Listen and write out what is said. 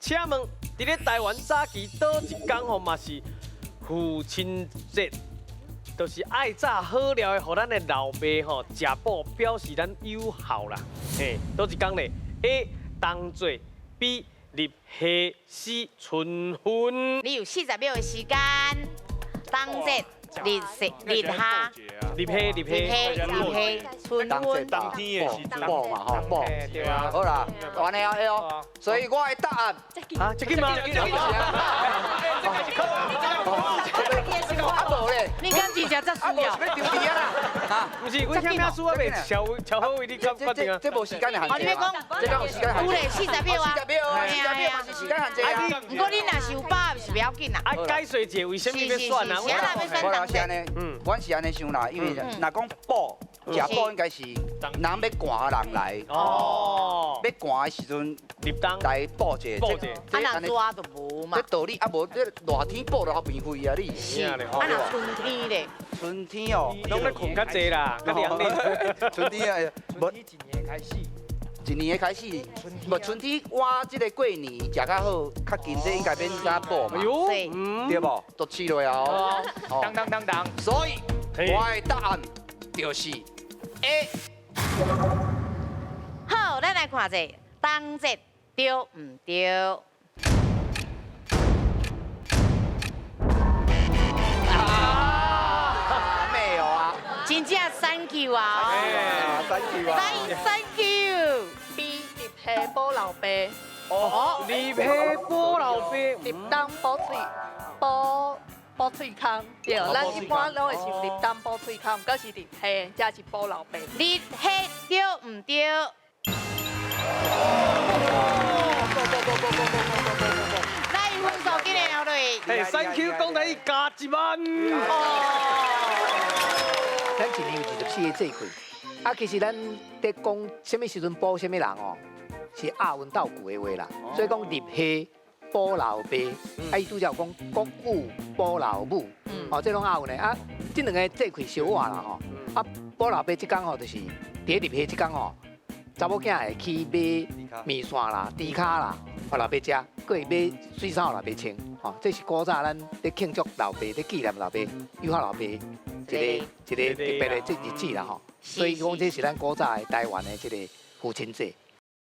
請問，佇咧台灣早期佗一工吼嘛是父親節，就是愛炸好料的，予咱的老爸吼食補，表示咱有孝啦。嘿，佗一工咧？A 冬至，B 立夏，C 春分。你有40秒的時間，冬節、立夏、立夏、立夏，立立夏，夏、立夏、春分。冬天的時陣，補嘛吼，補。對啊。好啦，完了哦，所以我的答案，啊，這個嗎？啊無咧，你敢真正這啊無需要？是欲丟掉啦，啊，毋是，阮啥物書啊未超超好為你決決定啊。這無時間的限制。哦，你欲講，這敢有時間限制？有咧，四十秒啊。 40秒啊，四十秒嘛是時間限制啊。毋過你若是有把握是不要緊啦。啊，解說者為啥物欲選啊？是是是，欲選我是按呢，阮是按呢想啦，因為若講補，食補應該是人欲寒的人來，欲寒的時陣立冬來補者，補者。啊，若熱就無嘛。這道理啊，無這熱天補就較便飛啊，你。是，啊，若春天咧？春天哦，攏咧睏較濟啦，較涼咧。春天啊，春天一年開始。一年的開始，無春天倚這个過年食較好，較近這應該免啥補嘛，對無？都試落啊，哦。當當當當。所以我的答案就是 A。好，咱來看者，冬節對毋對？啊，沒有啊。真正 thank you 啊！Thank you 啊！Thank you。 B 立夏補老爸。哦，立夏補老爸。立冬補喙，補補喙空。對，咱一般攏會想立冬補喙空，毋過是立夏，才是補老爸。立夏對毋對？來，分數緊來落。嘿，Thank you，講台語加1萬。哦。咱一年有24個節氣，啊，其實咱佇講啥物時陣補啥物人哦，是押韻鬥句的話啦。所以講立夏補老爸，啊，伊拄才有講穀雨補老母，哦，這攏押韻的。啊，這兩個節氣相倚啦吼。啊，補老爸這工吼，就是佇咧立夏這工吼，查某囝會去買麵線啦、豬跤啦，予老爸食，閣會買水衫予老爸穿。吼，這是古早咱佇慶祝老爸、佇紀念老爸、友好老爸一个一个特別的這日子啦吼。所以講這是咱古早的台灣的這个父親節。